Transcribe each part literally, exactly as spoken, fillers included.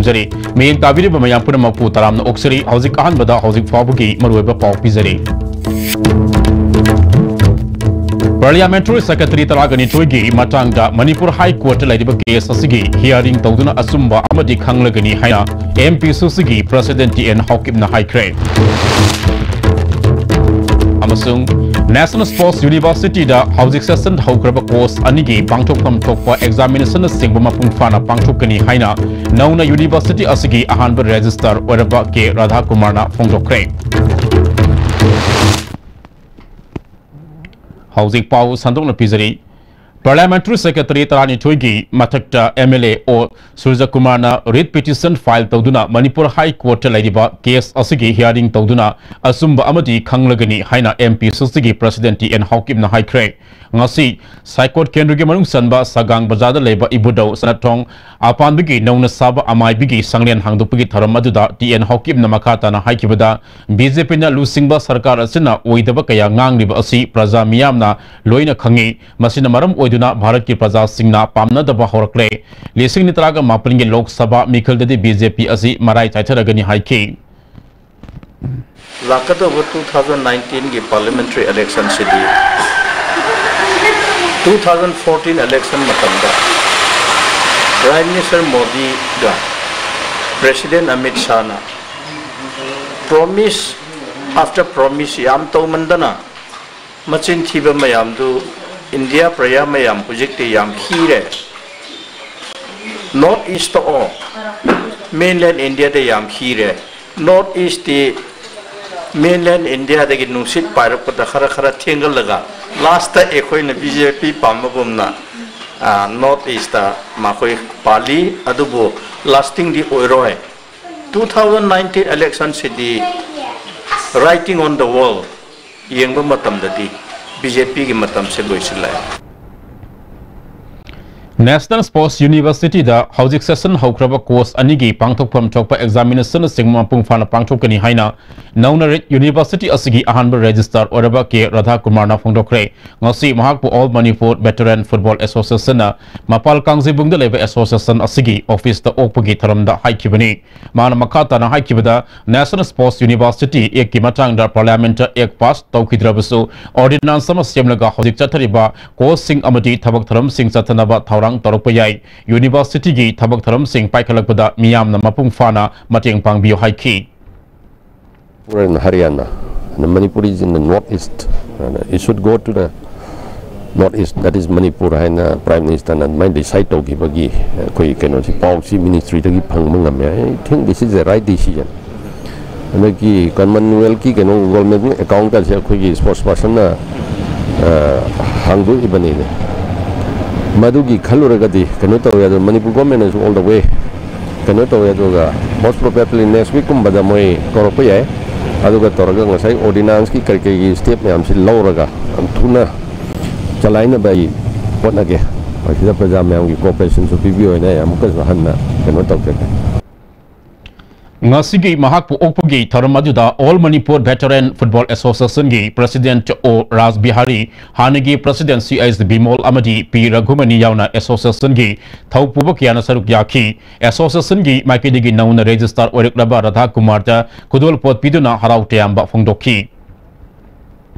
ꯄꯤꯖꯔꯤ꯫ ꯃꯤꯠꯌꯦꯡ ꯇꯥꯕꯤꯔꯤꯕ ꯃꯌꯥꯝ ꯄꯨꯝꯅꯃꯛꯄꯨ ꯇꯔꯥꯝꯅ ꯑꯣꯛꯆꯔꯤ꯫ ꯍꯧꯖꯤꯛ ꯑꯍꯥꯟꯕꯗ ꯍꯧꯖꯤꯛ ꯐꯥꯎꯕꯒꯤ ꯃꯔꯨꯑꯣꯏꯕ ꯄꯥꯎ ꯄꯤꯖꯔꯤ꯫ Parliamentary Secretary ꯇꯔꯥꯒ ꯅꯤꯊꯣꯏꯒꯤ ꯃꯇꯥꯡꯗ ꯃꯅꯤꯄꯨꯔ High Court ꯂꯩꯔꯤꯕ case ꯑꯁꯤꯒꯤ hearing ꯇꯧꯗꯨꯅ ꯑꯆꯨꯝꯕ ꯑꯃꯗꯤ ꯈꯪꯂꯒꯅꯤ ꯍꯥꯏꯅ M P C C ꯒꯤ President T N ꯍꯥꯎꯀꯤꯞꯅ ꯍꯥꯏꯈ꯭ꯔꯦ꯫ ꯑꯃꯁꯨꯡ National Sports University ꯗ ꯍꯧꯖꯤꯛ session ꯍꯧꯈ꯭ꯔꯕ course ꯑꯅꯤꯒꯤ ꯄꯥꯡꯊꯣꯛꯐꯝ ꯊꯣꯛꯄ examination ꯅꯆꯤꯡꯕ ꯃꯄꯨꯡ ꯐꯥꯅ ꯄꯥꯡꯊꯣꯛꯀꯅꯤ ꯍꯥꯏꯅ ꯅꯧꯅ university ꯑꯁꯤꯒꯤ ꯑꯍꯥꯟꯕ registrar ꯑꯣꯏꯔꯕ ꯀꯦ ꯔꯥꯙꯥꯀꯨꯃꯥꯔꯅ ꯐꯣꯡꯗꯣꯛꯈ꯭ꯔꯦ꯫ ꯍꯧꯖꯤꯛ ꯄꯥꯎ ꯁꯟꯗꯣꯛꯅ ꯄꯤꯖꯔꯤ꯫ Parliamentary Secretary ꯇꯔꯥꯅꯤꯊꯣꯏꯒꯤ ꯃꯊꯛꯇ M L A ꯑꯣ ꯁꯨꯔꯖꯀꯨꯃꯥꯔꯅ writ petition file ꯇꯧꯗꯨꯅ ꯃꯅꯤꯄꯨꯔ High Court ꯇ ꯂꯩꯔꯤꯕ case ꯑꯁꯤꯒꯤ hearing ꯇꯧꯗꯨꯅ ꯑꯆꯨꯝꯕ ꯑꯃꯗꯤ ꯈꯪꯂꯒꯅꯤ ꯍꯥꯏꯅ M P C C ꯒꯤ President T N ꯍꯥꯎꯀꯤꯞꯅ ꯍꯥꯏꯈ꯭ꯔꯦ꯫ ꯉꯁꯤ ꯁꯥꯏꯀꯣꯠ ꯀꯦꯟꯗ꯭ꯔꯒꯤ ꯃꯅꯨꯡ ꯆꯟꯕ ꯁꯒꯥꯡ ꯕꯖꯥꯔꯗ ꯂꯩꯕ ꯏꯕꯨꯙꯧ ꯁꯅꯥꯊꯣꯡ ꯑꯄꯥꯟꯕꯒꯤ ꯅꯧꯅ ꯁꯥꯕ ꯑꯃꯥꯏꯕꯤꯒꯤ ꯁꯪꯂꯦꯟ ꯍꯥꯡꯗꯣꯛꯄꯒꯤ ꯊꯧꯔꯝ ꯑꯗꯨꯗ T N ꯍꯥꯎꯀꯤꯞꯅ ꯃꯈꯥ ꯇꯥꯅ ꯍꯥꯏꯈꯤꯕꯗ, B J P ꯅ ꯂꯨꯆꯤꯡꯕ ꯁꯔꯀꯥꯔ ꯑꯁꯤꯅ ꯑꯣꯏꯗꯕ ꯀꯌꯥ ꯉꯥꯡꯂꯤꯕ ꯑꯁꯤ ꯄ꯭ꯔꯖꯥ ꯃꯤꯌꯥꯝꯅ ꯂꯣꯏꯅ ꯈꯪꯏ꯫ ꯃꯁꯤꯅ ꯃꯔꯝ ꯑꯣꯏꯗꯨꯅ ꯚꯥꯔꯠꯀꯤ ꯄ꯭ꯔꯖꯥꯁꯤꯡꯅ ꯄꯥꯝꯅꯗꯕ ꯍꯧꯔꯛꯂꯦ꯫ ꯂꯤꯁꯤꯡ ꯑꯅꯤ ꯇꯔꯥꯒ ꯃꯥꯄꯟꯒꯤ Lok Sabha ꯃꯤꯈꯜꯗꯗꯤ B J P ꯑꯁꯤ ꯃꯔꯥꯏ ꯆꯥꯏꯊꯔꯒꯅꯤ ꯍꯥꯏꯈꯤ꯫ ꯂꯥꯛꯀꯗꯧꯕ two thousand nineteen ꯒꯤ parliamentary election ꯁꯤꯗꯤ two thousand fourteen election ꯃꯇꯝꯗ Prime Minister ꯃꯣꯗꯤꯒ President Amit ꯁꯥꯍꯅ promise after promise ꯌꯥꯝ ꯇꯧꯃꯟꯗꯅ, ꯃꯆꯤꯟ ꯊꯤꯕ ꯃꯌꯥꯝꯗꯨ ꯏꯟꯗꯤꯌꯥ ꯄ꯭ꯔꯖꯥ ꯃꯌꯥꯝ ꯍꯧꯖꯤꯛꯇꯤ ꯌꯥꯝ ꯈꯤꯔꯦ꯫ North East ꯑꯣ, mainland India ꯗ ꯌꯥꯝ ꯈꯤꯔꯦ꯫ North East T mainland India ꯗꯒꯤ ꯅꯨꯡꯁꯤꯠ ꯄꯥꯏꯔꯛꯄꯗ ꯈꯔ ꯈꯔ ꯊꯦꯡꯒꯜꯂꯒ last ꯑꯩꯈꯣꯏꯅ B J P ꯄꯥꯝꯕꯒꯨꯝꯅ, ꯑ, North East ꯃꯈꯣꯏ ꯄꯥꯜꯂꯤ, ꯑꯗꯨꯕꯨ lasting ꯗꯤ ꯑꯣꯏꯔꯣꯏ꯫ Two thousand nineteen election CD writing on the wall ꯌꯦꯡꯕ ꯃꯇꯝꯗꯗꯤ B J P ꯒꯤ ꯃꯇꯝꯁꯦ ꯂꯣꯏꯁꯤꯜꯂꯛꯑꯦ꯫ National Sports University-ꯗ ꯍꯧꯖꯤꯛ session ꯍꯧꯈ꯭ꯔꯕ course ꯑꯅꯤꯒꯤ ꯄꯥꯡꯊꯣꯛꯐꯝ ꯊꯣꯛꯄ examination-ꯅꯆꯤꯡꯕ ꯃꯄꯨꯡ ꯐꯥꯅ ꯄꯥꯡꯊꯣꯛꯀꯅꯤ ꯍꯥꯏꯅ ꯅꯧꯅ ꯔꯦ-, university ꯑꯁꯤꯒꯤ ꯑꯍꯥꯟꯕ registrar ꯑꯣꯏꯔꯕ ꯀꯦ ꯔꯥꯙꯥꯀꯨꯃꯥꯔꯅ ꯐꯣꯡꯗꯣꯛꯈ꯭ꯔꯦ꯫ ꯉꯁꯤ ꯃꯍꯥꯛꯄꯨ All Manipur Veteran Football Association-ꯅ ꯃꯄꯥꯜ ꯀꯥꯡꯖꯩꯕꯨꯡꯗ ꯂꯩꯕ association ꯑꯁꯤꯒꯤ office-ꯇ ꯑꯣꯛꯄꯒꯤ ꯊꯧꯔꯝꯗ ꯍꯥꯏꯈꯤꯕꯅꯤ꯫ ꯃꯥꯅ ꯃꯈꯥ ꯇꯥꯅ ꯍꯥꯏꯈꯤꯕꯗ, National Sports University Act-ꯀꯤ ꯃꯇꯥꯡꯗ Parliament-ꯇ act pass ꯇꯧꯈꯤꯗ꯭ꯔꯕꯁꯨ, ordinance ꯑꯃ ꯁꯦꯝꯂꯒ ꯍꯧꯖꯤꯛ ꯆꯠꯊꯔꯤꯕ course-ꯁꯤꯡ ꯑꯃꯗꯤ ꯊꯕꯛ ꯊꯧꯔꯝꯁꯤꯡ ꯆꯠꯊꯅꯕ ꯊꯧꯔꯥꯡ ꯇꯧꯔꯛꯄ ꯌꯥꯏ꯫ University-ꯒꯤ ꯊꯕꯛ ꯊꯧꯔꯝꯁꯤꯡ ꯄꯥꯏꯈꯠꯂꯛꯄꯗ ꯃꯤꯌꯥꯝꯅ ꯃꯄꯨꯡ ꯐꯥꯅ ꯃꯇꯦꯡ ꯄꯥꯡꯕꯤꯌꯨ ꯍꯥꯏꯈꯤ꯫ Manipur and Haryana, and Manipur is in the northeast. And it should go to the northeast, that is Manipur ꯍꯥꯏꯅ Prime Minister-ꯅ ꯑꯗꯨꯃꯥꯏꯅ decide ꯇꯧꯈꯤꯕꯒꯤ ꯑꯩꯈꯣꯏ ꯀꯩꯅꯣꯁꯤ, ꯄꯥꯎꯁꯤ ministry-ꯗꯒꯤ ꯐꯪꯕ ꯉꯝꯃꯦ꯫ I think this is the right decision. ꯍꯟꯗꯛꯀꯤ Commonwealth-ꯀꯤ ꯀꯩꯅꯣ, government account-ꯀꯁꯦ ꯑꯩꯈꯣꯏꯒꯤ sports person-ꯅ, ꯑ, ꯍꯥꯡꯗꯣꯛꯏꯕꯅꯤꯅꯦ꯫ ꯃꯗꯨꯒꯤ ꯈꯜꯂꯨꯔꯒꯗꯤ ꯀꯩꯅꯣ ꯇꯧꯋꯦ, ꯑꯗꯣ Manipur government-ꯅꯁꯨ all the way ꯀꯩꯅꯣ ꯇꯧꯋꯦ, ꯑꯗꯨꯒ most probably next week-ꯀꯨꯝꯕꯗ ꯃꯣꯏ ꯀꯧꯔꯛꯄ ꯌꯥꯏ꯫ ꯑꯗꯨꯒ ꯇꯧꯔꯒ ꯉꯁꯥꯏ ordinance-ꯀꯤ ꯀꯔꯤ ꯀꯔꯤꯒꯤ step ꯃꯌꯥꯝꯁꯤ ꯂꯧꯔꯒ ꯌꯥꯝ ꯊꯨꯅ ꯆꯂꯥꯏꯅꯕ ꯑꯩ ꯍꯣꯠꯅꯒꯦ꯫ ꯃꯁꯤꯗ ꯄ꯭ꯔꯖꯥ ꯃꯌꯥꯝꯒꯤ cooperation-ꯁꯨ ꯄꯤꯕꯤꯌꯣ ꯍꯥꯏꯅ ꯑꯩ ꯑꯃꯨꯛꯀꯁꯨ ꯍꯟꯅ ꯀꯩꯅꯣ ꯇꯧꯖꯒꯦ꯫ ꯉꯁꯤꯒꯤ ꯃꯍꯥꯛꯄꯨ ꯑꯣꯛꯄꯒꯤ ꯊꯧꯔꯝ ꯑꯗꯨꯗ All Manipur Veteran Football Association-ꯒꯤ President ꯑꯣ ꯔꯥꯖ ꯕꯤꯍꯥꯔꯤ, ꯍꯥꯟꯅꯒꯤ President ꯁꯤ ꯑꯩꯆ ꯕꯤꯃꯣꯜ ꯑꯃꯗꯤ ꯄꯤ ꯔꯘꯨꯃꯅꯤ ꯌꯥꯎꯅ association-ꯒꯤ ꯊꯧꯄꯨꯕ ꯀꯌꯥꯅ ꯁꯔꯨꯛ ꯌꯥꯈꯤ꯫ Association-ꯒꯤ ꯃꯥꯏꯀꯩꯗꯒꯤ ꯅꯧꯅ registrar ꯑꯣꯏꯔꯛꯂꯕ ꯔꯥꯙꯥ ꯀꯨꯃꯥꯔꯗ ꯈꯨꯗꯣꯜꯄꯣꯠ ꯄꯤꯗꯨꯅ ꯍꯔꯥꯎ ꯇꯌꯥꯝꯕ ꯐꯣꯡꯗꯣꯛꯈꯤ꯫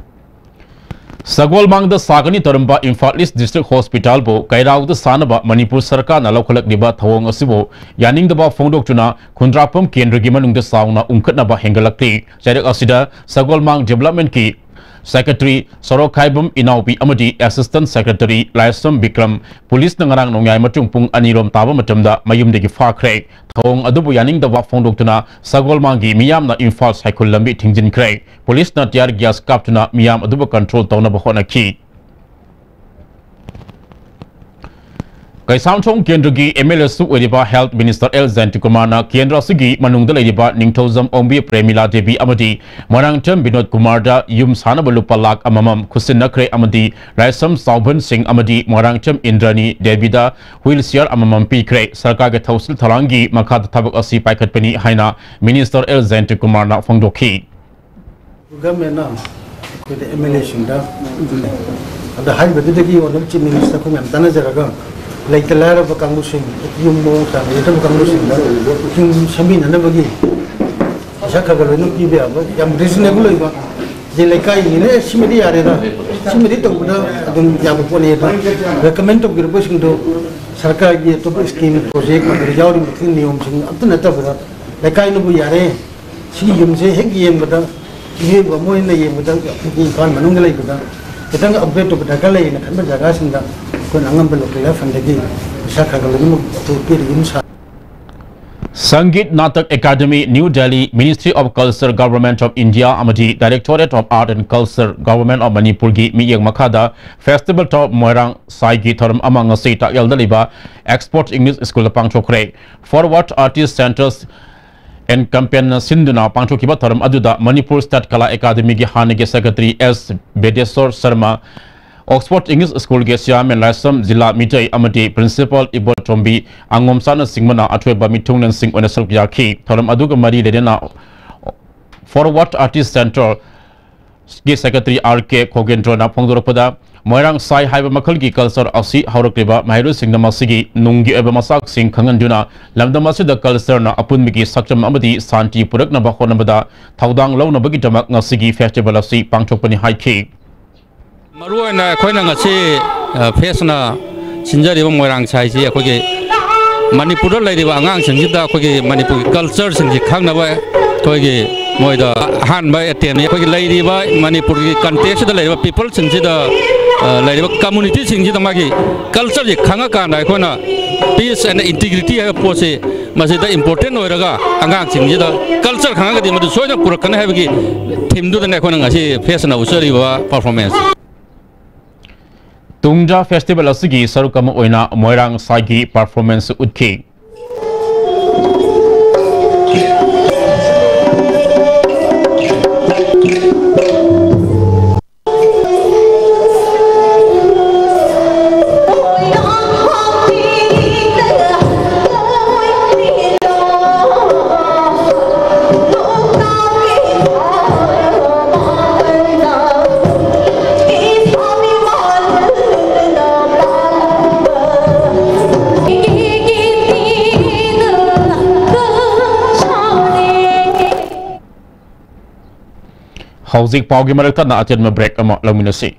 ꯁꯒꯣꯜꯃꯥꯡꯗ ꯁꯥꯒꯅꯤ ꯇꯧꯔꯝꯕ ꯏꯝꯐꯥꯜ ꯏꯁ ꯗꯤꯁꯇ꯭ꯔꯤꯛ ꯍꯣꯁꯄꯤꯇꯥꯜꯕꯨ ꯀꯩꯔꯥꯎꯗ ꯁꯥꯅꯕ ꯃꯅꯤꯄꯨꯔ ꯁꯔꯀꯥꯔꯅ ꯂꯧꯈꯠꯂꯛꯂꯤꯕ ꯊꯧꯑꯣꯡ ꯑꯁꯤꯕꯨ ꯌꯥꯅꯤꯡꯗꯕ ꯐꯣꯡꯗꯣꯛꯇꯨꯅ ꯈꯨꯟꯗ꯭ꯔꯥꯛꯄꯝ ꯀꯦꯟꯗ꯭ꯔꯒꯤ ꯃꯅꯨꯡꯗ ꯆꯥꯎꯅ ꯎꯪꯈꯠꯅꯕ ꯍꯦꯟꯒꯠꯂꯛꯂꯤ꯫ ꯆꯩꯔꯛ ꯑꯁꯤꯗ ꯁꯒꯣꯜꯃꯥꯡ Development-ꯀꯤ Secretary ꯁꯣꯔꯣꯛꯈꯥꯏꯕꯝ ꯏꯅꯥꯎꯕꯤ ꯑꯃꯗꯤ Assistant Secretary ꯂꯥꯏꯁ꯭ꯔꯝ ꯕꯤꯀ꯭ꯔꯝ ꯄꯨꯂꯤꯁꯅ ꯉꯔꯥꯡ ꯅꯣꯡꯌꯥꯏ ꯃꯇꯨꯡ ꯄꯨꯡ ꯑꯅꯤꯔꯣꯝ ꯇꯥꯕ ꯃꯇꯝꯗ ꯃꯌꯨꯝꯗꯒꯤ ꯐꯥꯈ꯭ꯔꯦ꯫ ꯊꯧꯑꯣꯡ ꯑꯗꯨꯕꯨ ꯌꯥꯅꯤꯡꯗꯕ ꯐꯣꯡꯗꯣꯛꯇꯨꯅ ꯁꯒꯣꯜꯃꯥꯡꯒꯤ ꯃꯤꯌꯥꯝꯅ ꯏꯝꯐꯥꯜ ꯁꯥꯏꯈꯨꯜ ꯂꯝꯕꯤ ꯊꯤꯡꯖꯤꯟꯈ꯭ꯔꯦ꯫ ꯄꯨꯂꯤꯁꯅ tear gas ꯀꯥꯞꯇꯨꯅ ꯃꯤꯌꯥꯝ ꯑꯗꯨꯕꯨ control ꯇꯧꯅꯕ ꯍꯣꯠꯅꯈꯤ꯫ ꯀꯩꯁꯥꯝꯊꯣꯡ ꯀꯦꯟꯗ꯭ꯔꯒꯤ ꯑꯦꯝ ꯑꯦꯜ ꯑꯦꯁꯨ ꯑꯣꯏꯔꯤꯕ ꯍꯦꯜꯊ ꯃꯤꯅꯤꯁꯇꯔ ꯑꯦꯜ ꯖꯌꯟꯇꯀꯨꯃꯥꯔꯅ ꯀꯦꯟꯗ꯭ꯔ ꯑꯁꯤꯒꯤ ꯃꯅꯨꯡꯗ ꯂꯩꯔꯤꯕ ꯅꯤꯡꯊꯧꯖꯝ ꯑꯣꯡꯕꯤ ꯄ꯭ꯔꯦꯃꯤꯂꯥ ꯗꯦꯕꯤ ꯑꯃꯗꯤ ꯃꯣꯏꯔꯥꯡꯊꯦꯝ ꯕꯤꯅꯣꯗ ꯀꯨꯃꯥꯔꯗ ꯌꯨꯝ ꯁꯥꯅꯕ ꯂꯨꯄꯥ ꯂꯥꯈ ꯑꯃꯃꯝ ꯈꯨꯠꯁꯤꯟꯅꯈ꯭ꯔꯦ ꯑꯃꯗꯤ ꯂꯥꯏꯁ꯭ꯔꯝ ꯆꯥꯎꯕꯟ ꯁꯤꯡ ꯑꯃꯗꯤ ꯃꯣꯏꯔꯥꯡꯊꯦꯝ ꯏꯟꯗ꯭ꯔꯅꯤ ꯗꯦꯕꯤꯗ ꯋꯤꯜ ꯆꯤꯌꯥꯔ ꯑꯃꯃꯝ ꯄꯤꯈ꯭ꯔꯦ꯫ ꯁꯔꯀꯥꯔꯒꯤ ꯊꯧꯁꯤꯜ ꯊꯧꯔꯥꯡꯒꯤ ꯃꯈꯥꯗ ꯊꯕꯛ ꯑꯁꯤ ꯄꯥꯏꯈꯠꯄꯅꯤ ꯍꯥꯏꯅ ꯃꯤꯅꯤꯁꯇꯔ ꯑꯦꯜ ꯖꯌꯟꯇꯀꯨꯃꯥꯔꯅ ꯐꯣꯡꯗꯣꯛꯈꯤ꯫ ꯒꯚꯔꯟꯃꯦꯟꯅ ꯑꯩꯈꯣꯏꯗ ꯑꯦꯝ ꯑꯦꯜ ꯑꯦꯁꯤꯡꯗ ꯑꯗ ꯍꯥꯏꯔꯤꯕꯗꯨꯗꯒꯤ ꯑꯣꯅꯔꯦꯕꯜ ꯆꯤꯐ ꯃꯤꯅꯤꯁꯇꯔ ꯑꯩꯈꯣꯏ ꯃꯌꯥꯝ ꯇꯥꯟꯅꯖꯔꯒ ꯂꯩꯇ ꯂꯥꯏꯔꯕ ꯀꯥꯡꯕꯨꯁꯤꯡ, ꯌꯨꯝ ꯃꯑꯣꯡ ꯇꯥꯅ ꯂꯩꯇꯕ ꯀꯥꯡꯕꯨꯁꯤꯡꯗ ꯌꯨꯝ ꯁꯦꯝꯕꯤꯅꯅꯕꯒꯤ ꯄꯩꯁꯥ ꯈꯔ ꯈꯔ ꯂꯣꯏꯅ ꯄꯤꯕ ꯌꯥꯕ ꯌꯥꯝ ꯔꯤꯖꯅꯦꯕꯜ ꯑꯣꯏꯕ, ꯑꯗꯩ ꯂꯩꯀꯥꯏꯒꯤꯅꯦ, "ꯑꯦ, ꯁꯤꯃꯗꯤ ꯌꯥꯔꯦꯗ, ꯁꯤꯃꯗꯤ ꯇꯧꯕꯗ ꯑꯗꯨꯝ ꯌꯥꯕ ꯄꯣꯠꯅꯦꯗ" ꯔꯦꯀꯃꯦꯟ ꯇꯧꯕꯤꯔꯛꯄꯁꯤꯡꯗꯣ ꯁꯔꯀꯥꯔꯒꯤ ꯑꯇꯣꯞꯄ ꯁ꯭ꯀꯤꯝ ꯄ꯭ꯔꯣꯖꯦꯛ ꯃꯗꯨꯗ ꯌꯥꯎꯔꯤꯕ ꯅꯤꯌꯣꯝꯁꯤꯡ ꯑꯝꯇ ꯅꯠꯇꯕꯗ ꯂꯩꯀꯥꯏꯅꯕꯨ ꯌꯥꯔꯦ, ꯁꯤꯒꯤ ꯌꯨꯝꯁꯦ ꯍꯦꯛ ꯌꯦꯡꯕꯗ, ꯃꯤꯑꯣꯏꯕ ꯑꯃ ꯑꯣꯏꯅ ꯌꯦꯡꯕꯗ ꯑꯩꯈꯣꯏꯒꯤ ꯏꯝꯐꯥꯜ ꯃꯅꯨꯡꯗ ꯂꯩꯕꯗ ꯈꯤꯇꯪ ꯑꯞꯒ꯭ꯔꯦꯗ ꯇꯧꯕ ꯗꯔꯀꯥꯔ ꯂꯩꯌꯦꯅ ꯈꯟꯕ ꯖꯒꯥꯁꯤꯡꯗ ꯑꯩꯈꯣꯏꯅ ꯑꯉꯝꯕ ꯂꯣꯀꯦꯜ ꯍꯦꯜꯊ ꯐꯟꯗꯒꯤ ꯄꯩꯁꯥ ꯈꯔ ꯈꯔ ꯂꯣꯏꯅꯃꯛ ꯄꯨꯊꯣꯛꯄꯤꯔ ꯌꯨꯝ ꯁꯥ Sangeet Natak academy, new Delhi, Ministry of Culture, Government of India ꯑꯃꯗꯤ Directorate of Art and Culture, Government of ꯃꯅꯤꯄꯨꯔꯒꯤ ꯃꯤꯠꯌꯦꯡ ꯃꯈꯥꯗ Festival of ꯃꯣꯏꯔꯥꯡ ꯁꯥꯏꯒꯤ ꯊꯧꯔꯝ ꯑꯃ ꯉꯁꯤ ꯇꯥꯛꯌꯦꯜꯗ ꯂꯩꯕ ꯑꯦꯛꯁꯄꯣꯔꯠ ꯏꯪꯂꯤꯁ ꯁ꯭ꯀꯨꯜꯗ ꯄꯥꯡꯊꯣꯛꯈ꯭ꯔꯦ꯫ Forward Artist Centres and Companiesꯅ ꯁꯤꯟꯗꯨꯅ ꯄꯥꯡꯊꯣꯛꯈꯤꯕ ꯊꯧꯔꯝ ꯑꯗꯨꯗ ꯃꯅꯤꯄꯨꯔ ꯁ꯭ꯇꯦꯠ ꯀꯂꯥ ꯑꯦꯀꯥꯗꯃꯤꯒꯤ ꯍꯥꯟꯅꯒꯤ ꯁꯦꯀ꯭ꯔꯦꯇꯔꯤ ꯑꯦꯁ ꯕꯦꯗꯦꯁꯣꯔ ꯁꯔꯃ, ꯑꯣꯛꯁꯐꯣꯔꯗ ꯏꯪꯂꯤꯁ ꯁ꯭ꯀꯨꯜꯒꯤ ꯆꯤꯌꯥꯔꯃꯦꯟ ꯂꯥꯏꯁ꯭ꯔꯝ ꯖꯤꯂꯥ ꯃꯤꯇꯩ ꯑꯃꯗꯤ ꯄ꯭ꯔꯤꯟꯁꯤꯄꯥꯜ ꯏꯕꯣꯇꯣꯝꯕꯤ ꯑꯉꯣꯝꯆꯥꯅꯆꯤꯡꯕꯅ ꯑꯊꯣꯏꯕ ꯃꯤꯊꯨꯡꯂꯦꯟꯁꯤꯡ ꯑꯣꯏꯅ ꯁꯔꯨꯛ ꯌꯥꯈꯤ꯫ ꯊꯧꯔꯝ ꯑꯗꯨꯒ ꯃꯔꯤ ꯂꯩꯅꯅ Forward Artist Centreꯒꯤ ꯁꯦꯀ꯭ꯔꯦꯇꯔꯤ ꯑꯥꯔ ꯀꯦ ꯈꯣꯒꯦꯟꯗ꯭ꯔꯣꯅ ꯐꯣꯡꯗꯣꯔꯛꯄꯗ, ꯃꯣꯏꯔꯥꯡ ꯁꯥꯏ ꯍꯥꯏꯕ ꯃꯈꯜꯒꯤ ꯀꯜꯆꯔ ꯑꯁꯤ ꯍꯧꯔꯛꯂꯤꯕ ꯃꯍꯩꯔꯣꯏꯁꯤꯡꯅ ꯃꯁꯤꯒꯤ ꯅꯨꯡꯒꯤ ꯑꯣꯏꯕ ꯃꯆꯥꯛꯁꯤꯡ ꯈꯪꯍꯟꯗꯨꯅ ꯂꯝꯗꯝ ꯑꯁꯤꯗ ꯀꯜꯆꯔꯅ ꯑꯄꯨꯟꯕꯒꯤ ꯁꯛꯇꯝ ꯑꯃꯗꯤ ꯁꯥꯟꯇꯤ ꯄꯨꯔꯛꯅꯕ ꯍꯣꯠꯅꯕꯗ ꯊꯧꯗꯥꯡ ꯂꯧꯅꯕꯒꯤꯗꯃꯛ ꯉꯁꯤꯒꯤ ꯐꯦꯁꯇꯤꯚꯦꯜ ꯑꯁꯤ ꯄꯥꯡꯊꯣꯛꯄꯅꯤ ꯍꯥꯏꯈꯤ꯫ ꯃꯔꯨꯑꯣꯏꯅ ꯑꯩꯈꯣꯏꯅ ꯉꯁꯤ, ꯑ, ꯐꯦꯁꯅ ꯁꯤꯟꯖꯔꯤꯕ ꯃꯣꯏꯔꯥꯡ ꯁꯥꯏꯁꯤ ꯑꯩꯈꯣꯏꯒꯤ ꯃꯅꯤꯄꯨꯔꯗ ꯂꯩꯔꯤꯕ ꯑꯉꯥꯡꯁꯤꯡꯁꯤꯗ ꯑꯩꯈꯣꯏꯒꯤ ꯃꯅꯤꯄꯨꯔꯒꯤ ꯀꯜꯆꯔꯁꯤꯡꯁꯤ ꯈꯪꯅꯕ ꯑꯩꯈꯣꯏꯒꯤ ꯃꯣꯏꯗ ꯑꯍꯥꯟꯕ ꯑꯦꯇꯦꯝꯅꯤ꯫ ꯑꯩꯈꯣꯏꯒꯤ ꯂꯩꯔꯤꯕ ꯃꯅꯤꯄꯨꯔꯒꯤ ꯀꯟꯇꯦꯛꯁꯁꯤꯗ ꯂꯩꯔꯤꯕ ꯄꯤꯄꯜꯁꯤꯡꯁꯤꯗ, ꯑ, ꯂꯩꯔꯤꯕ ꯀꯝꯃꯨꯅꯤꯇꯤꯁꯤꯡꯁꯤꯗ ꯃꯥꯒꯤ ꯀꯜꯆꯔꯁꯤ ꯈꯪꯉꯀꯥꯟꯗ ꯑꯩꯈꯣꯏꯅ peace and integrity ꯍꯥꯏꯕ ꯄꯣꯠꯁꯤ ꯃꯁꯤꯗ ꯏꯝꯄꯣꯔꯇꯦꯟ ꯑꯣꯏꯔꯒ ꯑꯉꯥꯡꯁꯤꯡꯁꯤꯗ ꯀꯜꯆꯔ ꯈꯪꯉꯒꯗꯤ ꯃꯗꯨ ꯁꯣꯏꯗꯅ ꯄꯨꯔꯛꯀꯅꯤ ꯍꯥꯏꯕꯒꯤ ꯊꯤꯝꯗꯨꯗꯅꯦ ꯑꯩꯈꯣꯏꯅ ꯉꯁꯤ ꯐꯦꯁꯅ ꯎꯠꯆꯔꯤꯕ ꯄꯔꯐꯣꯔꯃꯦꯟꯁ꯫ ꯇꯨꯡꯖꯥ ꯐꯦꯁꯇꯤꯚꯦꯜ ꯑꯁꯤꯒꯤ ꯁꯔꯨꯛ ꯑꯃ ꯑꯣꯏꯅ ꯃꯣꯏꯔꯥꯡ ꯁꯥꯏꯒꯤ ꯄꯔꯐꯣꯔꯃꯦꯟꯁ ꯎꯠꯈꯤ꯫ ꯍꯧꯖꯤꯛ ꯄꯥꯎꯒꯤ ꯃꯔꯛ ꯊꯠꯅ ꯑꯇꯦꯟꯕ ꯕ꯭ꯔꯦꯛ ꯑꯃ ꯂꯧꯃꯤꯟꯅꯁꯤ꯫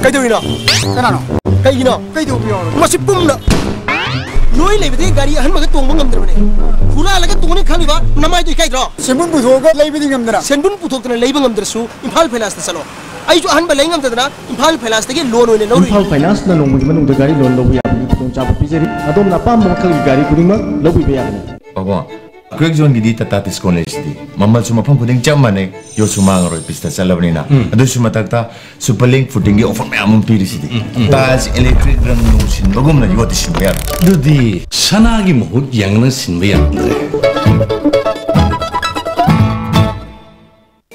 ꯀꯩꯗꯧꯔꯤꯅꯣ? ꯀꯅꯥꯅꯣ? ꯀꯩꯒꯤꯅꯣ? ꯀꯩꯗꯧꯕ ꯌꯥꯎꯔꯒꯦ? ꯃꯁꯤ ꯄꯨꯝꯅ ꯅꯣꯏ ꯂꯩꯕꯗꯒꯤ ꯒꯥꯔꯤ ꯑꯍꯟꯕꯒ ꯇꯣꯡꯕ ꯉꯝꯗ꯭ꯔꯕꯅꯦ꯫ ꯍꯨꯔꯥꯜꯂꯒ ꯇꯣꯡꯅꯤ ꯈꯜꯂꯤꯕ ꯅꯃꯥꯏꯗꯣ ꯏꯀꯥꯏꯗ꯭ꯔꯣ? ꯁꯦꯟꯕꯨꯟ ꯄꯨꯊꯣꯛꯑꯒ ꯂꯩꯕꯗꯤ ꯉꯝꯗꯅ꯫ ꯁꯦꯟꯕꯨꯟ ꯄꯨꯊꯣꯛꯇꯅ ꯂꯩꯕ ꯉꯝꯗ꯭ꯔꯁꯨ ꯏꯝꯐꯥꯜ ꯐꯥꯏꯅꯥꯟꯁꯇ ꯆꯠꯂꯣ꯫ ꯑꯩꯁꯨ ꯑꯍꯟꯕ ꯂꯩ ꯉꯝꯗꯗꯅ ꯏꯝꯐꯥꯜ ꯐꯥꯏꯅꯥꯟꯁꯇꯒꯤ ꯂꯣꯟ ꯑꯣꯏꯅ ꯂꯧꯔꯨꯏ꯫ ꯏꯝꯐꯥꯜ ꯐꯥꯏꯅꯥꯟꯁꯅ ꯅꯣꯡꯃꯒꯤ ꯃꯅꯨꯡꯗ ꯒꯥꯔꯤ ꯂꯣꯟ ꯂꯧꯕ ꯌꯥꯕꯒꯤ ꯈꯨꯗꯣꯡꯆꯥꯕ ꯄꯤꯖꯔꯤ꯫ ꯑꯗꯣꯝꯅ ꯑꯄꯥꯝꯕ ꯃꯈꯜꯒꯤ ꯒꯥꯔꯤ ꯈꯨꯗꯤꯡꯃꯛ ꯂꯧꯕꯤꯕ ꯌꯥꯒꯅꯤ꯫ ꯄꯥꯕꯨꯡ, ꯀ꯭ꯔꯦꯛ ꯖꯣꯟꯒꯤꯗꯤ ꯇꯥꯇꯥ ꯗꯤꯁꯀꯥꯎꯟ ꯂꯩꯔꯤꯁꯤꯗꯤ꯫ ꯃꯃꯜꯁꯨ ꯃꯐꯝ ꯈꯨꯗꯤꯡ ꯆꯞ ꯃꯥꯟꯅꯩ, ꯌꯣꯠꯁꯨ ꯃꯥꯡꯉꯔꯣꯏ, ꯄꯤꯁꯇ ꯆꯠꯂꯕꯅꯤꯅ꯫ ꯎꯝ꯫ ꯑꯗꯨꯁꯨ ꯃꯊꯛꯇ ꯁꯨꯄꯔ ꯂꯤꯡ ꯐꯨꯇꯤꯡꯒꯤ ꯑꯣꯐꯔ ꯃꯌꯥꯝ ꯑꯃ ꯄꯤꯔꯤꯁꯤꯗꯤ꯫ ꯎꯝ, ꯎꯝ꯫ ꯇꯥꯏꯜꯁ, ꯏꯂꯦꯛꯇ꯭ꯔꯤꯛ ꯔꯪ ꯅꯨꯡ ꯁꯤꯟꯕꯒꯨꯝꯅ ꯌꯣꯠꯇꯤ ꯁꯤꯟꯕ ꯌꯥꯔꯣꯏ꯫ ꯑꯗꯨꯗꯤ ꯁꯅꯥꯒꯤ ꯃꯍꯨꯠ ꯌꯦꯡꯂꯒ ꯁꯤꯟꯕ ꯌꯥꯔꯝꯗ꯭ꯔꯦ꯫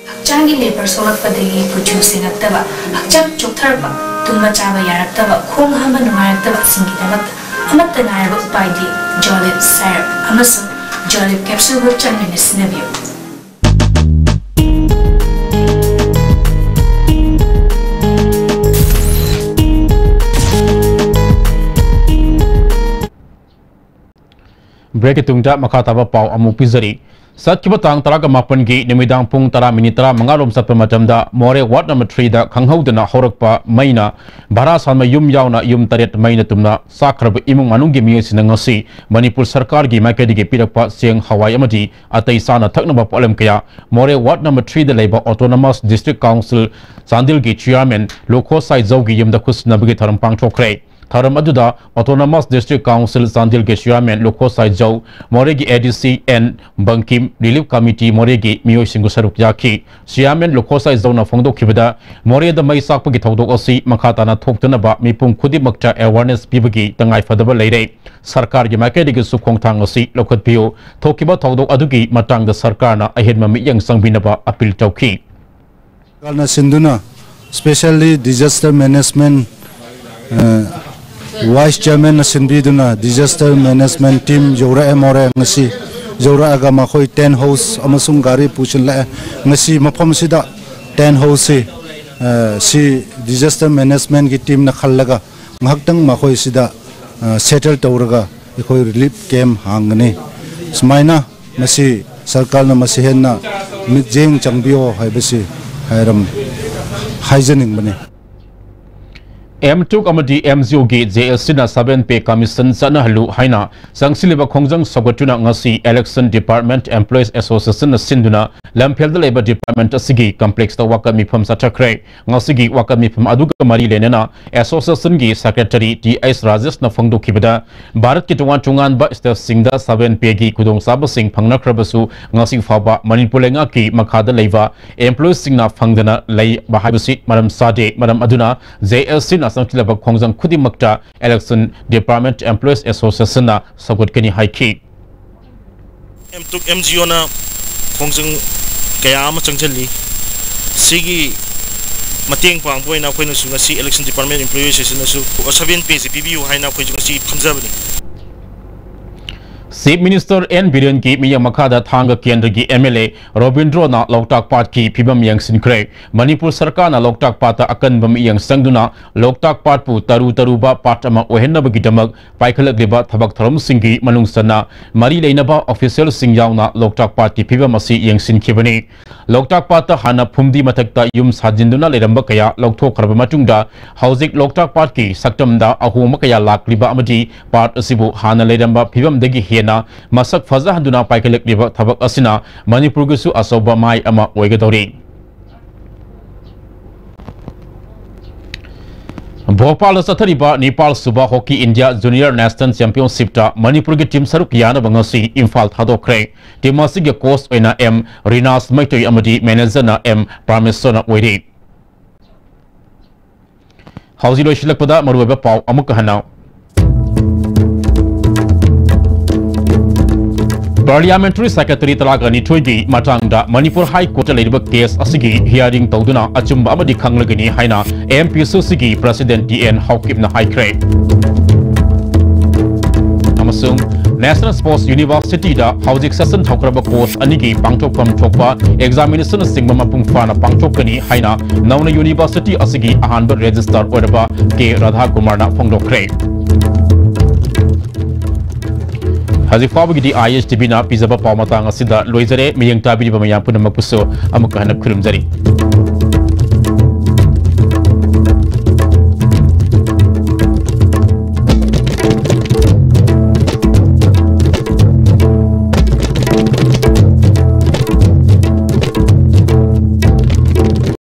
ꯍꯛꯆꯥꯡꯒꯤ ꯂꯦꯕꯔ ꯁꯣꯛꯂꯛꯄꯗꯒꯤ ꯀꯨꯆꯨ ꯁꯦꯡꯉꯛꯇꯕ, ꯍꯛꯆꯥꯡ ꯆꯣꯛꯊꯔꯛꯄ, ꯇꯨꯝꯕ ꯆꯥꯕ ꯌꯥꯔꯛꯇꯕ, ꯈꯣꯡ ꯍꯥꯝꯕ ꯅꯨꯡꯉꯥꯏꯔꯛꯇꯕꯁꯤꯡꯒꯤꯗꯃꯛꯇ ꯑꯃꯠꯇ ꯉꯥꯏꯔꯕ ꯎꯄꯥꯏꯗꯤ ꯖꯣꯂꯤꯞ ꯁꯥꯏꯔꯞ ꯑꯃꯁꯨꯡ ꯖꯣꯂꯤꯞ ꯀꯦꯞꯁꯨꯜꯕꯨ ꯆꯥꯡ ꯅꯥꯏꯅ ꯁꯤꯖꯤꯟꯅꯕꯤꯌꯨ꯫ ꯕ꯭ꯔꯦꯛꯀꯤ ꯇꯨꯡꯗ ꯃꯈꯥ ꯇꯥꯕ ꯄꯥꯎ ꯑꯃꯨꯛ ꯄꯤꯖꯔꯤ꯫ ꯆꯠꯈꯤꯕ ꯇꯥꯡ ꯇꯔꯥꯒ ꯃꯥꯄꯟꯒꯤ ꯅꯨꯃꯤꯗꯥꯡ ꯄꯨꯡ ꯇꯔꯥ ꯃꯤꯅꯤꯠ ꯇꯔꯥꯃꯉꯥ ꯔꯣꯝ ꯆꯠꯄ ꯃꯇꯝꯗ ꯃꯣꯔꯦ ꯋꯥꯔꯗ ꯅꯝꯕꯔ ꯊ꯭ꯔꯤꯗ ꯈꯪꯍꯧꯗꯅ ꯍꯧꯔꯛꯄ ꯃꯩꯅ ꯚꯔꯥ ꯁꯥꯟꯕ ꯌꯨꯝ ꯌꯥꯎꯅ ꯌꯨꯝ ꯇꯔꯦꯠ ꯃꯩꯅ ꯇꯨꯝꯅ ꯆꯥꯛꯈ꯭ꯔꯕ ꯏꯃꯨꯡ ꯃꯅꯨꯡꯒꯤ ꯃꯤꯑꯣꯏꯁꯤꯡꯅ ꯉꯁꯤ ꯃꯅꯤꯄꯨꯔ ꯁꯔꯀꯥꯔꯒꯤ ꯃꯥꯏꯀꯩꯗꯒꯤ ꯄꯤꯔꯛꯄ ꯆꯦꯡ, ꯍꯋꯥꯏ ꯑꯃꯗꯤ ꯑꯇꯩ ꯆꯥꯅ ꯊꯛꯅꯕ ꯄꯣꯠꯂꯝ ꯀꯌꯥ ꯃꯣꯔꯦ ꯋꯥꯔꯗ ꯅꯝꯕꯔ ꯊ꯭ꯔꯤꯗ ꯂꯩꯕ Autonomous District Council ꯆꯥꯟꯗꯦꯜꯒꯤ ꯆꯤꯌꯥꯔꯃꯦꯟ ꯂꯨꯈꯣ ꯁꯥꯏꯖꯧꯒꯤ ꯌꯨꯝꯗ ꯈꯨꯠꯁꯤꯟꯅꯕꯒꯤ ꯊꯧꯔꯝ ꯄꯥꯡꯊꯣꯛꯈ꯭ꯔꯦ꯫ ꯊꯧꯔꯝ ꯑꯗꯨꯗ Autonomous District Council ꯆꯥꯟꯗꯦꯜꯒꯤ ꯆꯤꯌꯥꯔꯃꯦꯟ ꯂꯨꯈꯣ ꯁꯥꯏꯖꯧ, ꯃꯣꯔꯦꯒꯤ ADC N Bangkim, Relief Committee ꯃꯣꯔꯦꯒꯤ ꯃꯤꯑꯣꯏꯁꯤꯡꯕꯨ ꯁꯔꯨꯛ ꯌꯥꯈꯤ꯫ ꯆꯤꯌꯥꯔꯃꯦꯟ ꯂꯨꯈꯣ ꯁꯥꯏꯖꯧꯅ ꯐꯣꯡꯗꯣꯛꯈꯤꯕꯗ, ꯃꯣꯔꯦꯗ ꯃꯩ ꯆꯥꯛꯄꯒꯤ ꯊꯧꯗꯣꯛ ꯑꯁꯤ ꯃꯈꯥ ꯇꯥꯅ ꯊꯣꯛꯇꯅꯕ ꯃꯤꯄꯨꯝ ꯈꯨꯗꯤꯡꯃꯛꯇ awareness ꯄꯤꯕꯒꯤ ꯇꯉꯥꯏꯐꯗꯕ ꯂꯩꯔꯦ꯫ ꯁꯔꯀꯥꯔꯒꯤ ꯃꯥꯏꯀꯩꯗꯒꯤꯁꯨ ꯈꯣꯡꯊꯥꯡ ꯑꯁꯤ ꯂꯧꯈꯠꯄꯤꯌꯨ꯫ ꯊꯣꯛꯈꯤꯕ ꯊꯧꯗꯣꯛ ꯑꯗꯨꯒꯤ ꯃꯇꯥꯡꯗ ꯁꯔꯀꯥꯔꯅ ꯑꯍꯦꯟꯕ ꯃꯤꯠꯌꯦꯡ ꯆꯪꯕꯤꯅꯕ appeal ꯇꯧꯈꯤ꯫ ꯁꯔꯀꯥꯔꯅ ꯁꯤꯟꯗꯨꯅ, specially disaster management, ꯑ, vice chairman ꯅ ꯁꯤꯟꯕꯤꯗꯨꯅ disaster management team ꯌꯧꯔꯛꯑꯦ ꯃꯣꯔꯦ ꯉꯁꯤ꯫ ꯌꯧꯔꯛꯑꯒ ꯃꯈꯣꯏ tent house ꯑꯃꯁꯨꯡ ꯒꯥꯔꯤ ꯄꯨꯁꯤꯜꯂꯛꯑꯦ꯫ ꯉꯁꯤ ꯃꯐꯝꯁꯤꯗ tent house ꯁꯤ, ꯑ, ꯁꯤ disaster management ꯀꯤ team ꯅ ꯈꯜꯂꯒ ꯉꯥꯏꯍꯥꯛꯇꯪ ꯃꯈꯣꯏꯁꯤꯗ, ꯑ, settle ꯇꯧꯔꯒ ꯑꯩꯈꯣꯏ relief camp ꯍꯥꯡꯒꯅꯤ꯫ ꯁꯨꯃꯥꯏꯅ ꯃꯁꯤ ꯁꯔꯀꯥꯔꯅ ꯃꯁꯤ ꯍꯦꯟꯅ ꯃꯤꯠꯌꯦꯡ ꯆꯪꯕꯤꯌꯣ ꯍꯥꯏꯕꯁꯤ ꯍꯥꯏꯔꯝ-, ꯍꯥꯏꯖꯅꯤꯡꯕꯅꯤ꯫ ꯑꯦꯝ ꯇꯨꯛ ꯑꯃꯗꯤ ꯑꯦꯝ ꯖꯤ ꯑꯣꯒꯤ ꯖꯦ ꯑꯦꯁ ꯁꯤꯅ seven pay commission ꯆꯠꯅꯍꯜꯂꯨ ꯍꯥꯏꯅ ꯆꯪꯁꯤꯜꯂꯤꯕ ꯈꯣꯡꯖꯪ ꯁꯧꯒꯠꯇꯨꯅ ꯉꯁꯤ Election Department Employees Association ꯅ ꯁꯤꯟꯗꯨꯅ ꯂꯝꯐꯦꯜꯗ ꯂꯩꯕ department ꯑꯁꯤꯒꯤ complex ꯇ ꯋꯥꯀꯠ ꯃꯤꯐꯝ ꯆꯠꯊꯈ꯭ꯔꯦ꯫ ꯉꯁꯤꯒꯤ ꯋꯥꯀꯠ ꯃꯤꯐꯝ ꯑꯗꯨꯒ ꯃꯔꯤ ꯂꯩꯅꯅ association ꯒꯤ secretary ꯇꯤ ꯑꯩꯆ ꯔꯥꯖꯦꯁꯅ ꯐꯣꯡꯗꯣꯛꯈꯤꯕꯗ, ꯚꯥꯔꯠꯀꯤ ꯇꯣꯉꯥꯟ ꯇꯣꯉꯥꯟꯕ state ꯁꯤꯡꯗ seven pay ꯒꯤ ꯈꯨꯗꯣꯡꯆꯥꯕꯁꯤꯡ ꯐꯪꯅꯈ꯭ꯔꯕꯁꯨ, ꯉꯁꯤ ꯐꯥꯎꯕ ꯃꯅꯤꯄꯨꯔ ꯂꯩꯉꯥꯛꯀꯤ ꯃꯈꯥꯗ ꯂꯩꯕ employees ꯁꯤꯡꯅ ꯐꯪꯗꯅ ꯂꯩꯕ ꯍꯥꯏꯕꯁꯤ ꯃꯔꯝ ꯆꯥꯗꯦ꯫ ꯃꯔꯝ ꯑꯗꯨꯅ, ꯖꯦ ꯑꯦꯁ ꯁꯤꯅ ꯆꯪꯁꯤꯜꯂꯕ ꯈꯣꯡꯖꯪ ꯈꯨꯗꯤꯡꯃꯛꯇ Election Department Employees Association ꯅ ꯁꯧꯒꯠꯀꯅꯤ ꯍꯥꯏꯈꯤ꯫ ꯑꯦꯝ ꯇꯨꯛ ꯑꯦꯝ ꯖꯤ ꯑꯣꯅ ꯈꯣꯡꯖꯪ ꯀꯌꯥ ꯑꯃ ꯆꯪꯁꯤꯜꯂꯤ꯫ ꯁꯤꯒꯤ ꯃꯇꯦꯡ ꯄꯥꯡꯕ ꯑꯣꯏꯅ ꯑꯩꯈꯣꯏꯅꯁꯨ ꯉꯁꯤ Election Department Employee Association ꯅꯁꯨ seven pay ꯁꯤ ꯄꯤꯕꯤꯌꯨ ꯍꯥꯏꯅ ꯑꯩꯈꯣꯏꯁꯨ ꯉꯁꯤ ꯐꯝꯖꯕꯅꯤ꯫ Chief Minister N Birenki ꯃꯤꯠꯌꯦꯡ ꯃꯈꯥꯗ ꯊꯥꯡꯒ ꯀꯦꯟꯗ꯭ꯔꯒꯤ M L A ꯔꯣꯕꯤꯟꯗ꯭ꯔꯣꯅ ꯂꯣꯛꯇꯥꯛ ꯄꯥꯠꯀꯤ ꯐꯤꯕꯝ ꯌꯦꯡꯁꯤꯟꯈ꯭ꯔꯦ꯫ ꯃꯅꯤꯄꯨꯔ ꯁꯔꯀꯥꯔꯅ ꯂꯣꯛꯇꯥꯛ ꯄꯥꯠꯇ ꯑꯀꯟꯕ ꯃꯤꯠꯌꯦꯡ ꯆꯪꯗꯨꯅ ꯂꯣꯛꯇꯥꯛ ꯄꯥꯠꯄꯨ ꯇꯔꯨ ꯇꯔꯨꯕ ꯄꯥꯠ ꯑꯃ ꯑꯣꯏꯍꯟꯅꯕꯒꯤꯗꯃꯛ ꯄꯥꯏꯈꯠꯂꯛꯂꯤꯕ ꯊꯕꯛ ꯊꯧꯔꯝꯁꯤꯡꯒꯤ ꯃꯅꯨꯡ ꯆꯟꯅ ꯃꯔꯤ ꯂꯩꯅꯕ officialꯁꯤꯡ ꯌꯥꯎꯅ ꯂꯣꯛꯇꯥꯛ ꯄꯥꯠꯀꯤ ꯐꯤꯕꯝ ꯑꯁꯤ ꯌꯦꯡꯁꯤꯟꯈꯤꯕꯅꯤ꯫ ꯂꯣꯛꯇꯥꯛ ꯄꯥꯠꯇ ꯍꯥꯟꯅ ꯐꯨꯝꯗꯤ ꯃꯊꯛꯇ ꯌꯨꯝ ꯁꯥꯖꯤꯟꯗꯨꯅ ꯂꯩꯔꯝꯕ ꯀꯌꯥ ꯂꯧꯊꯣꯛꯈ꯭ꯔꯕ ꯃꯇꯨꯡꯗ ꯍꯧꯖꯤꯛ ꯂꯣꯛꯇꯥꯛ ꯄꯥꯠꯀꯤ ꯁꯛꯇꯝꯗ ꯑꯍꯣꯡꯕ ꯀꯌꯥ ꯂꯥꯛꯂꯤꯕ ꯑꯃꯗꯤ ꯄꯥꯠ ꯑꯁꯤꯕꯨ ꯍꯥꯟꯅ ꯂꯩꯔꯝꯕ ꯐꯤꯕꯝꯗꯒꯤ ꯍꯦꯟꯅ ꯃꯁꯛ ꯐꯖꯍꯟꯗꯨꯅ ꯄꯥꯏꯈꯠꯂꯛꯂꯤꯕ ꯊꯕꯛ ꯑꯁꯤꯅ ꯃꯅꯤꯄꯨꯔꯒꯤꯁꯨ ꯑꯆꯧꯕ ꯃꯥꯏ ꯑꯃ ꯑꯣꯏꯒꯗꯧꯔꯤ꯫ ꯚꯣꯄꯥꯜꯗ ꯆꯠꯊꯔꯤꯕ ꯅꯤꯄꯥꯜ ꯁꯨꯕ Hockey India Junior National Championshipꯇ ꯃꯅꯤꯄꯨꯔꯒꯤ team ꯁꯔꯨꯛ ꯌꯥꯅꯕ ꯉꯁꯤ ꯏꯝꯐꯥꯜ ꯊꯥꯗꯣꯛꯈ꯭ꯔꯦ꯫ Team ꯑꯁꯤꯒꯤ coach ꯑꯣꯏꯅ M ꯔꯤꯅꯥꯁ ꯃꯩꯇꯣꯏ ꯑꯃꯗꯤ managerꯅ M ꯄ꯭ꯔꯥꯃꯦꯁꯣꯔꯅ ꯑꯣꯏꯔꯤ꯫ ꯍꯧꯖꯤꯛ ꯂꯣꯏꯁꯤꯜꯂꯛꯄꯗ ꯃꯔꯨꯑꯣꯏꯕ ꯄꯥꯎ ꯑꯃꯨꯛꯀ ꯍꯟꯅ꯫ Parliamentary Secretary ꯇꯔꯥꯒ ꯅꯤꯊꯣꯏꯒꯤ ꯃꯇꯥꯡꯗ ꯃꯅꯤꯄꯨꯔ High Courtꯇ ꯂꯩꯔꯤꯕ case ꯑꯁꯤꯒꯤ hearing ꯇꯧꯗꯨꯅ ꯑꯆꯨꯝꯕ ꯑꯃꯗꯤ ꯈꯪꯂꯒꯅꯤ ꯍꯥꯏꯅ M P C Cꯒꯤ President T N ꯍꯥꯎꯀꯤꯞꯅ ꯍꯥꯏꯈ꯭ꯔꯦ꯫ ꯑꯃꯁꯨꯡ National Sports Universityꯗ ꯍꯧꯖꯤꯛ session ꯍꯧꯈ꯭ꯔꯕ course ꯑꯅꯤꯒꯤ ꯄꯥꯡꯊꯣꯛꯐꯝ ꯊꯣꯛꯄ examinationꯅꯆꯤꯡꯕ ꯃꯄꯨꯡ ꯐꯥꯅ ꯄꯥꯡꯊꯣꯛꯀꯅꯤ ꯍꯥꯏꯅ ꯅꯧꯅ university ꯑꯁꯤꯒꯤ ꯑꯍꯥꯟꯕ registrar ꯑꯣꯏꯔꯕ ꯀꯦ ꯔꯥꯙꯥꯀꯨꯃꯥꯔꯅ ꯐꯣꯡꯗꯣꯛꯈ꯭ꯔꯦ꯫ ꯍꯧꯖꯤꯛ ꯐꯥꯎꯕꯒꯤꯗꯤ I H T Vꯅ ꯄꯤꯖꯕ ꯄꯥꯎ ꯃꯇꯥꯡ ꯑꯁꯤꯗ ꯂꯣꯏꯖꯔꯦ꯫ ꯃꯤꯠꯌꯦꯡ ꯇꯥꯕꯤꯔꯤꯕ ꯃꯌꯥꯝ ꯄꯨꯝꯅꯃꯛꯄꯨꯁꯨ ꯑꯃꯨꯛꯀ ꯍꯟꯅ ꯈꯨꯔꯨꯝꯖꯔꯤ꯫